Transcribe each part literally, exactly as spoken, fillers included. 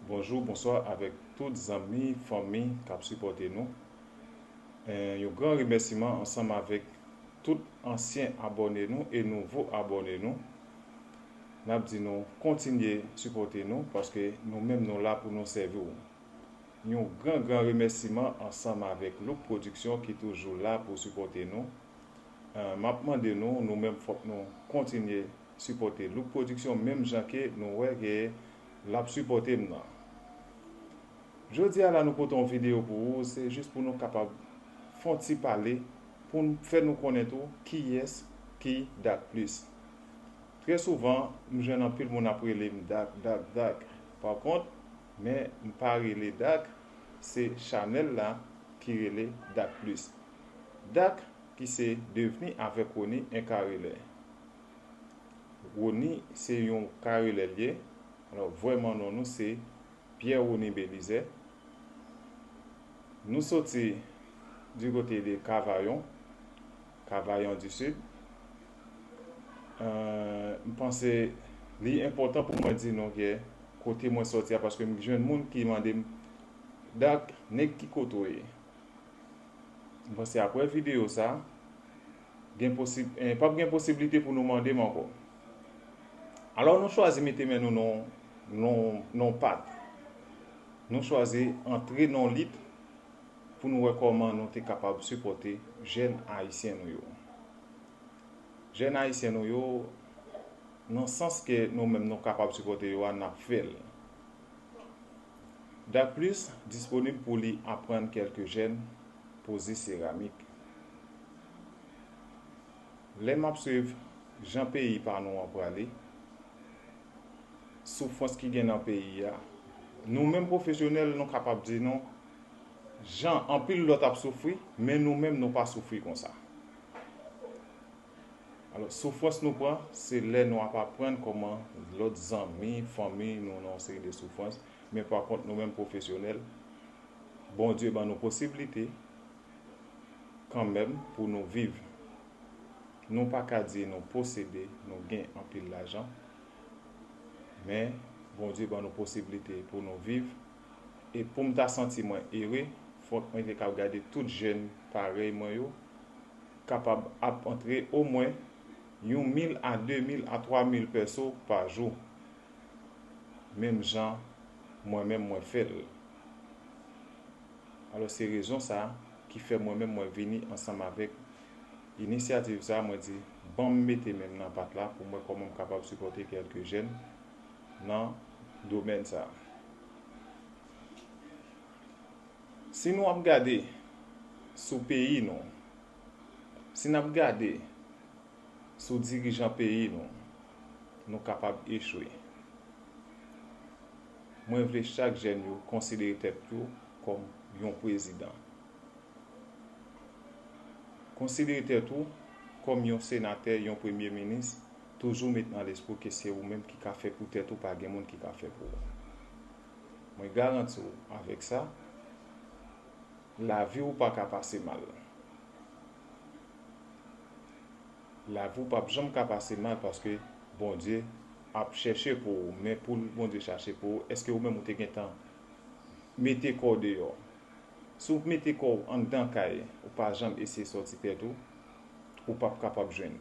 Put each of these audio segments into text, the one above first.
Bonjou, bonswa avèk tout zanmi, fanmi k ap sipòte nou. Eh, yon gran remèsiman ansanm avèk tout ansyen abòne nou e nouvo abòne nou. N ap di nou kontinye sipòte nou paske nou menm nou la pou nou sèvi w. Yon gran, gran remèsiman ansanm avèk Look Production ki toujou la pou sipòte nou. Eh, m ap mande nou, nou menm fòk nou kontinye sipòte Look Production menm jan ke nou wè ke l ap sipòte m nan. Jodi a la nou pote yon videyo pou ou, se jis pou nou kapab fè yon ti pale, pou n fè nou konnen tou kiyès ki Dak Plis. Trè souvan, m jwenn anpil moun ap rele m Dak, Dak, Dak. Pa kont, men m pa rele Dak, se chanèl la ki rele Dak Plis. Dak ki se devni avèk Rony en Carrelè. Rony se yon Carrelè l ye. Alò, vrèman non nou se Pierre Rony Belizaire. Nou soti du côté de Cavaillon, Cavaillon du Sud. Euh, m panse li enpòtan pou mwen di nou ke kote mwen soti a, paske m jwenn moun ki mande m, Dak, nèg ki kote w ye? M panse apre videyo sa, gen posib, eh, p ap gen posiblite pou nou mande m ankò. Alò, nou chwazi mete men nou nan, nan, nan pat. Nou chwazi antre nan lit pou nou wè kòman nou te kapab sipòte jèn ayisyen nou yo. Jèn ayisyen nou yo, nan sans ke nou menm nou kapab sipòte yo a, n ap fè l. Dak Plis disponib pou li aprann kèlke jèn poze seramik. Lè m ap swiv jan peyi pa nou an prale, soufrans ki gen nan peyi a, nou menm pwofesyonèl, nou kapab di nou, jan anpil lòt ap soufri, men nou menm nou pa soufri konsa. Alò, soufrans nou pran, se lè nou ap aprann kòman lòt zanmi, fanmi nou nan yon seri de soufrans. Men pa kont, nou menm pwofesyonèl, Bondye ban nou posiblite kanmenm pou nou viv. Nou pa ka di nou posede, nou gen anpil lajan, men Bondye ban nou posiblite pou nou viv. E pou m ta santi mwen ere, fòk mwen te ka gade tout jèn parèy mwen yo, kapab ap antre omwen yon mil a de mil a twa mil pèso pa jou, menm jan mwen menm mwen fè l. Alò, se rezon sa a ki fè mwen menm mwen vini ansanm avèk inisyativ sa a, mwen di, ban m mete men m nan pat la pou m wè kòman m kapab sipòte kèlke jèn nan domèn sa a. Si nou ap gade sou peyi nou, si n ap gade sou dirijan peyi nou, nou kapab echwe. Mwen vle chak jèn yo konsidere tèt yo kòm yon prezidan. Konsidere tèt ou kòm yon senatè, yon premye minis, toujou met nan lespri w ke se ou menm ki ka fè pou tèt ou, pa gen moun ki ka fè pou ou. Mwen garanti w avèk sa, lavi w pa ka pase mal. Lavi w p ap janm ka pase mal paske Bondye ap chèche pou ou. Men pou Bondye chache pou ou, èske ou menm ou te gentan mete kò w deyò? Si w mete kò w anndan kay, ou pa janm eseye sòti tèt ou, ou p ap kapab jwenn.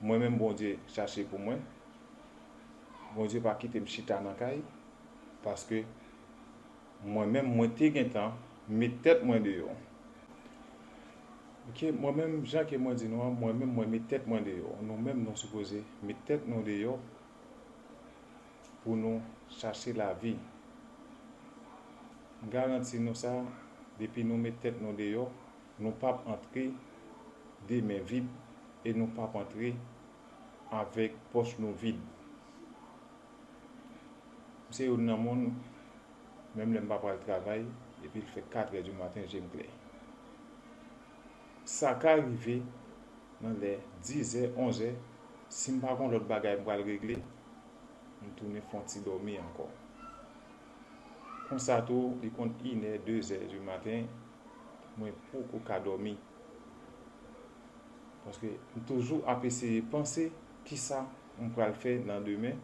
Mwen menm, Bondye chache pou mwen. Bondye pa kite m chita nan kay, paske mwen menm, mwen te gentan met tèt mwen deyò. Ok, mwen menm, jan ke mwen di nou an, mwen menm, mwen met tèt mwen deyò. Nou menm, nou sipoze met tèt nou deyò pou nou chache lavi. M garanti nou sa, depi nou met tèt nou deyò, nou p ap antre de men vid e nou p ap antre avèk pòch nou vid. M se youn nan moun, menm lè m pa pral travay, epi l fè katrè di maten, je m klè. Sa ka rive nan lè dizè, onzè, si m pa gon lòt bagay m pral regle, m tounen fè yon ti dòmi ankò. Konsa tou, li konn inè, dezè di maten, mwen poko ka dòmi. Paske m toujou ap eseye panse kisa m pral fè nan demen.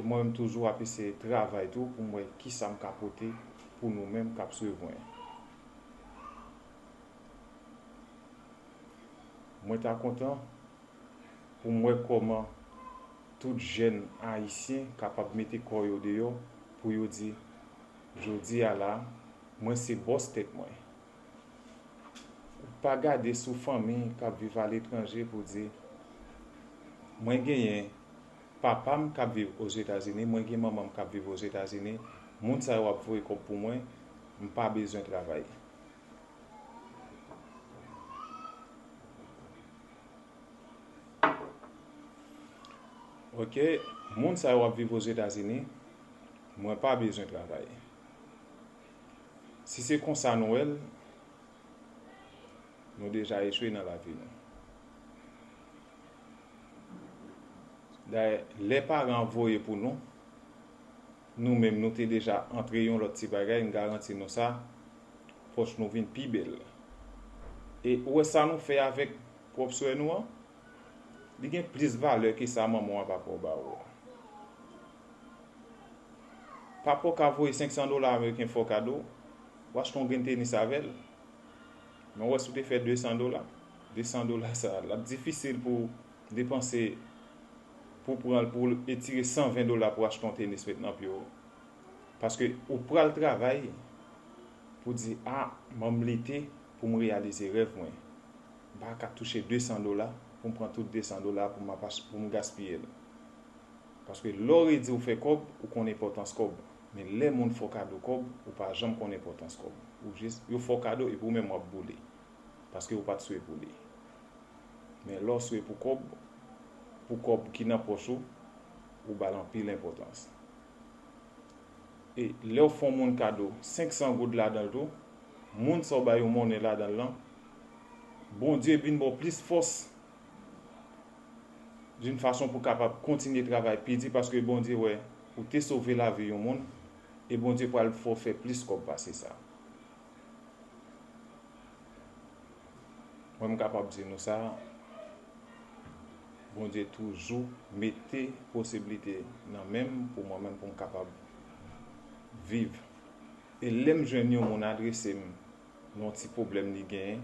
Mwen menm toujou ap eseye travay tou pou m wè kisa m ka pote pou nou menm k ap swiv mwen. Mwen ta kontan pou m wè kòman tout jèn ayisyen kapab mete kò yo deyò pou yo di, jodi a la, mwen se bòs tèt mwen. Ou pa gade sou fanmi k ap viv aletranje pou di, mwen genyen papa m k ap viv Ozetazini, mwen gen manman m k ap viv Ozetazini, moun sa yo ap voye kòb pou mwen, m pa bezwen travay. Ok, moun sa yo ap viv Ozetazini, mwen pa bezwen travay. Si se konsa nou wè l, nou deja echwe nan lavi nou. Dayè, lè paran an voye pou nou, nou menm nou te deja antre yon lòt ti bagay, m garanti nou sa, pòch nou vin pi bèl. E ou wè sa nou fè avèk pwòp swè nou an? Li gen plis valè ke sa manman w a papa w ba ou an. Papa w ka voye senk san dola ameriken fè w kado, w achte yon grenn tenis avè l. Men w wè si w te fè de san dola, de san dola sa, l ap difisil pou w depanse, pou w pran l, pou w etire san ven dola pou w achte yon tenis met nan pye w. Paske ou pral travay pou di, a, m ap lite pou m reyalize rèv mwen. M pa ka touche de san dola pou m pran tout de san dola pou m ap ach-, pou m gaspiye l. Paske lè w redi w fè kòb, ou konn enpòtans kòb. Men lè moun fè w kado kòb, ou pa janm konn enpòtans kòb. Ou jis, yo fè w kado epi ou menm w ap boule. Paske ou pa t swe pou li. Men lè w swe pou kòb, pou kòb ki nan pòch ou, ou ba l anpil enpòtans. E lè w fè yon moun kado senk san goud ladan l tou, moun sa w ba yon monnen ladan l lan, Bondye vin ba w plis fòs d'une façon pou w kapab kontinye travay pi di, paske Bondye wè ou te sove lavi yon moun, e Bondye pral fè w fè plis kòb pase sa. Mwen, m kapab di nou sa, Bondye toujou mete posiblite nan men m pou mwen menm pou m kapab viv. E lè m jwenn yon moun adrese m yon ti pwoblèm li genyen,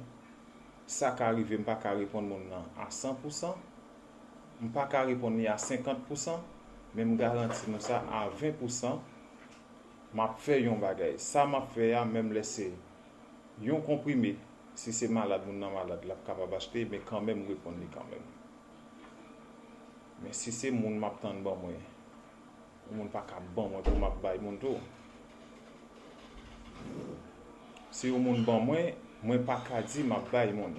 sa ka rive m pa ka reponn moun nan a san pou san, m pa ka reponn li a senkant pou san, men m garanti nou sa a ven pou san, m ap fè yon bagay. Sa m ap fè a, menm lè se yon konprime, si se malad moun nan malad, l ap kapab achte, men kanmenm m reponn li kanmenm. Men si se moun m ap tann ban mwen, yon moun pa ka ban mwen pou m ap bay moun tou. Si yon moun ban mwen, mwen pa ka di m ap bay moun.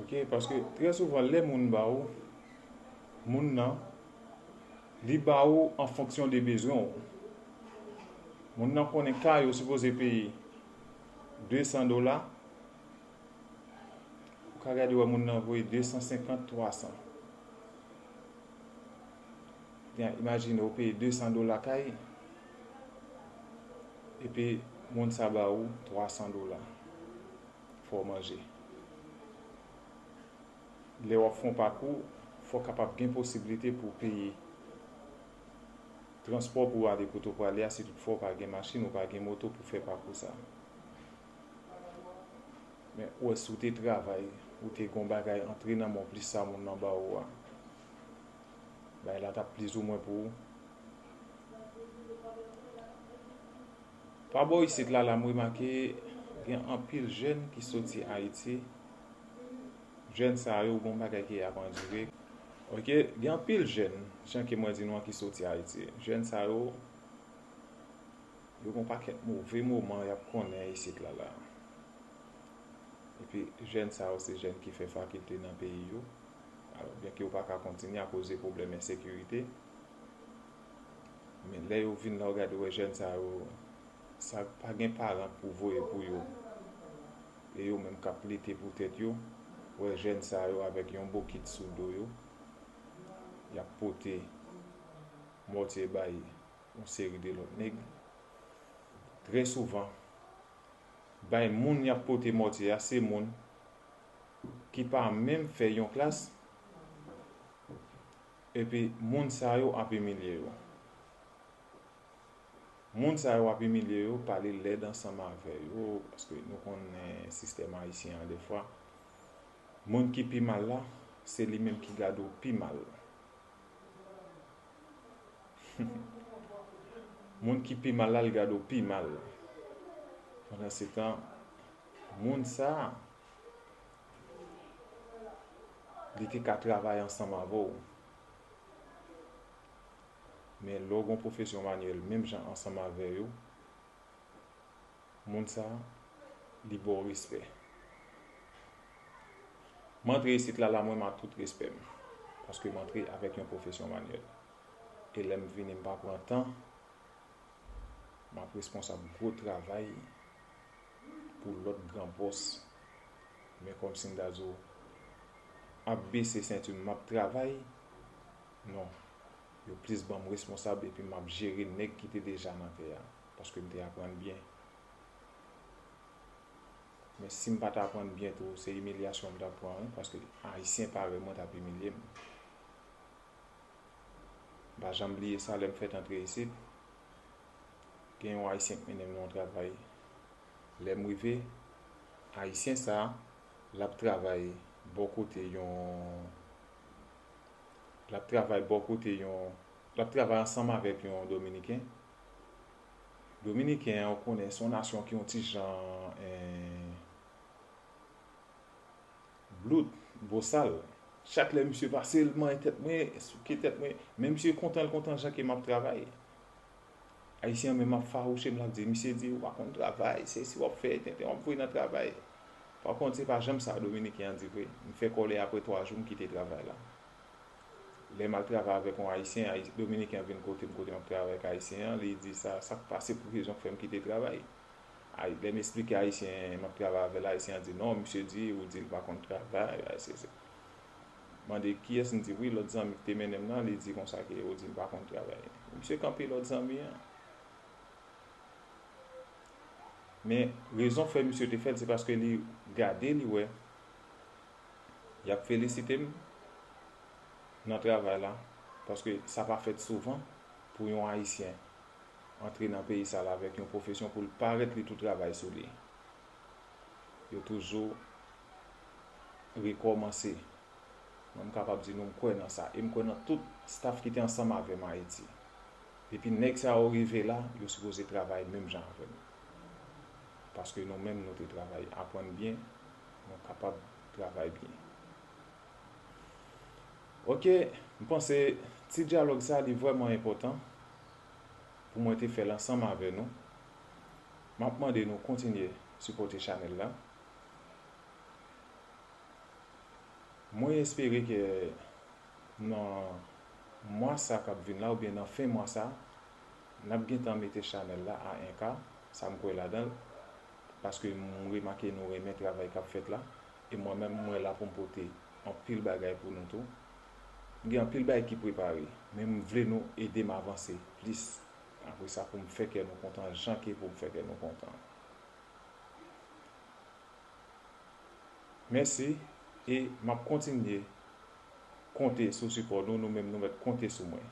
Ok, paske trè souvan lè moun ba ou, moun nan, li ba ou an fonksyon de bezwen w. Moun nan konnen kay ou sipoze peye de san dola, ou ka gade wè moun nan voye de san senkant, twa san. Byen, imajine ou peye de san dola kay, epi moun sa ba ou twa san dola. Fò w manje. Lè w ap fè yon pakou, fò w kapab gen posiblite pou w peye transpò pou w ale kote w prale a, si toutfwa w pa gen machin, ou pa gen moto pou fè pakou sa. Men ou wè si w te travay, ou te gen yon bagay antre nan men w plis sa moun nan ba ou a, bagay la t ap plizoumwen pou ou. Pa bò isit la, la m remake gen anpil jèn ki soti Ayiti. Jèn sa yo, gen yon bagay ki ap andire. Ok, gen anpil jèn, jan ke mwen di nou an, ki soti Ayiti. Jèn sa yo, yo gen yon pakèt move moman y ap konnen isit la la. Epi jèn sa yo se jèn ki fè fakilte nan peyi yo. Alò, byenke yo pa ka kontinye akoz de pwoblèm ensekirite, men lè yo vin la, w gade, w wè jèn sa yo, sa pa gen paran pou voye pou yo, e yo menm k ap lite pou tèt yo, w wè jèn sa yo avèk yon bokit sou do yo, y ap pote mòtye bay yon seri de lòt nèg. Trè souvan, bay moun y ap pote mòtye a, se moun ki pa menm fè yon klas, Epi moun sa yo ap imilye yo. Moun sa yo ap imilye yo, pale lèd ansanm avè yo, paske nou konnen sistèm ayisyen an defwa. Moun ki pi mal la, se li menm ki gade w pi mal. Moun ki pi mal la, l gade w pi mal. Pandan se tan, moun sa a, li te ka travay ansanm avè w. Men lè w gen yon pwofesyon manyèl menm jan ansanm avè yo, moun sa a, li ba w respè. M antre isit la, la mwen, m a tout respè m, paske m antre avèk yon pwofesyon manyèl. E lè m vini, m pa pran tan, m ap responsab gwo travay pou lòt gran bòs. Men kòmsi m ta di w, ap bese senti m, m ap travay. Non. Yo plis ban m responsab epi m ap jere nèg ki te deja nan tè a, paske m te aprann byen. Men si m pa t aprann byen tou, se imilyasyon m t ap pran, wi, paske Ayisyen parèy mwen t ap imilye m. M pa janm bliye sa, lè m fèk antre isit, gen yon Ayisyen k mennen m nan yon travay. Lè m rive, Ayisyen sa a, l ap travay bò kote yon, l ap travay bò kote yon, l ap travay ansanm avèk yon Dominiken. Dominiken an, ou konnen, se yon nasyon ki yon ti jan, eh, blout, bosal. Chak lè misye pase, l manyen tèt mwen, souke tèt mwen. Men misye kontan, l kontan jan ke m ap travay. Ayisyen an menm ap fawouche m, l ap di, misye di, "Ou pa konn travay, se si w ap fè, tenten w ap voye nan travay." Pa kont, se pa janm sa Dominiken an di vre. M fè kòlè, apre twa jou, m kite travay la. Lè m al travay avèk yon Ayisyen, Ayi-, Dominiken an vin kote m, kote m ap travay avèk Ayisyen an, li di sa, sa k pase pou rezon k fè m kite travay. Ay, lè m esplike Ayisyen m ap travay avè l, Ayisyen an di, "Non, misye di, ou di l pa konn travay, ay, se, se." Mande kiyès, m di, "Wi, lòt zanmi ki te mennen m nan, li di konsa ke ou di l pa konn travay." Misye kanpe lòt zanmi an. Men rezon k fè misye te fè l, se paske li gade, li wè, y ap felisite m nan travay la, paske sa pa fèt souvan pou yon Ayisyen antre nan peyi sa la avèk yon pwofesyon pou l parèt li tou travay sou li. Yo toujou rekòmanse. Mwen, m kapab di nou, m kwè nan sa. E m kwè nan tout staff ki te ansanm avè m Ayiti. Depi nèg sa yo rive la, yo sipoze travay menm jan avè m. Paske nou menm, nou te travay, aprann byen, nou kapab travay byen. Oke, m panse ti dyalòg sa, li vrèman enpòtan pou mwen te fè l ansanm avè nou. M ap mande nou kontinye sipòte chanèl la. Mwen espere ke nan mwa sa k ap vin la, oubyen nan fen mwa sa, n ap gentan mete chanèl la a en K, sa m kwè ladan l, paske m remake nou renmen travay k ap fèt la, e mwen menm, mwen la pou m pote anpil bagay pou nou tou. M gen anpil bagay ki prepare, men m vle nou ede m avanse plis. Apre sa, pou m fè kè nou kontan, jan ke pou m fè kè nou kontan. Mèsi, e m ap kontinye konte sou sipò nou, nou menm nou mèt konte sou mwen.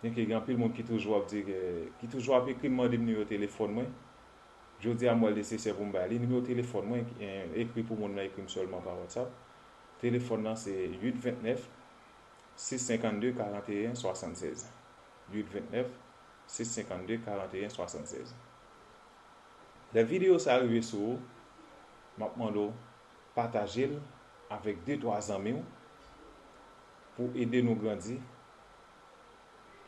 Byenke gen anpil moun ki toujou ap di ke, ki toujou ap ekri m, mande m nimewo telefòn mwen. Jodi a, m wè l nesesè pou m bay li. Nimewo telefòn mwen, eh, ekri pou moun nan ekri m sèlman pa WhatsApp. Telefòn nan se uit vennèf, sis senkannde, karanteyen, swasannsèz. Uit vennèf, sis senkannde, karanteyen, swasannsèz. Lè videyo sa rive sou ou, m ap mande w pataje l avèk de twa zanmi w pou ede nou grandi.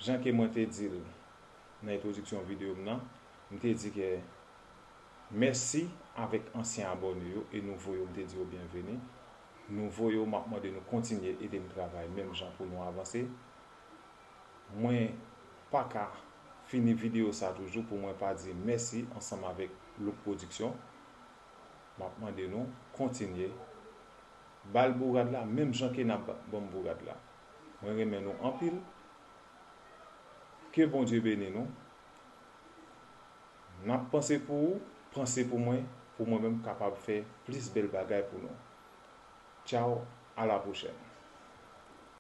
Jan ke mwen te di l nan entwodiksyon videyo m nan, m te di ke mèsi avèk ansyen abòne yo e nouvo yo, m te di yo byenveni. Nouvo yo, m ap mande nou kontinye ede m travay menm jan pou nou avanse. Mwen pa ka fini videyo sa toujou pou mwen pa di mèsi ansanm avèk Look Production. M ap mande nou kontinye ba l bourad la menm jan ke n ap ba-, ban m bourad la. Mwen renmen nou anpil. Ke Bondye beni nou. N ap panse pou ou, panse pou mwen, pou mwen menm kapab fè plis bèl bagay pou nou. Tchaw, a la pwochèn.